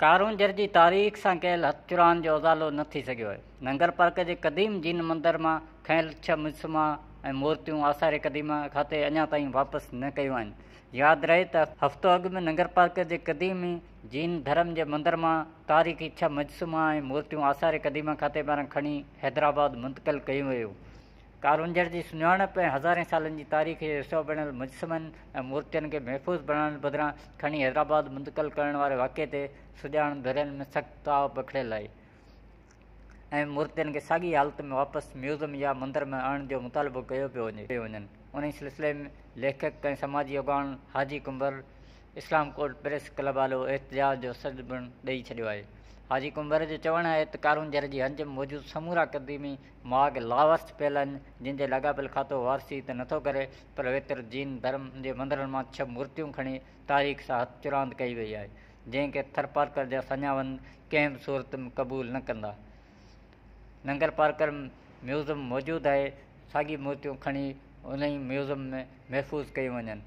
ڪارونجهر جي تاريخ سان ڪيل هٿ چراند جو ازالو نه ٿي سگهيو آهي. ننگر پارڪر جي قديم جين مندر مان کنيل ڇهه مجسما ۽ مورتيون آثار قديمه کاتي اڃا تائين واپس نه ڪيون آهن. ياد رهي ته هفتو اڳ ۾ ننگر پارڪر جي قديمي جين ڌرم جي مندر مان تاريخي ڇهه مجسما ۽ مورتيون آثار قديمه کاتي پاران کڻي حيدرآباد منتقل ڪيون ويون. ڪارونجهر جي سڃاڻپ ۽ هزارين سالن جي تاريخ جو حصو بڻيل مجسمن ۽ مورتين کي محفوظ بڻائڻ بدران کڻي حيدرآباد منتقل ڪرڻ واري واقعي تي سڄاڻ ڌرين ۾ سخت تاء پکڙيل آهي ۽ مورتين کي ساڳي حالت ۾ واپس ميوزم يا مندر ۾ آڻڻ جو مطالبو ڪيو پيو وڃن. انهي سلسلي ۾ ليکڪ ۽ سماجي اڳواڻ حاجي ڪنڀر اسلام ڪوٽ پريس ڪلب آڏو احتجاج جو سڏ پڻ ڏئي ڇڏيو آهي. حاجي ڪنڀر جو چوڻ آهي ته ڪارونجهر جي هنج ۾ موجود سمورا قديمي ماڳ لاوارث پيل آهن، جن جي لاڳاپيل کاتو وارثي ته نٿو ڪري، پر ويتر جين ڌرم جي مندرن مان ڇهه مورتيون کڻي تاريخ سان هٿ چراند ڪئي وئي آهي، جنهن کي ٿرپارڪر جا ساڃاهوند ڪنهن به صورت ۾ قبول نه ڪندا. ننگر پارڪر ۾ ميوزم موجود آهي، ساڳي مورتيون کڻي انهي ميوزم ۾ محفوظ ڪيون وڃن.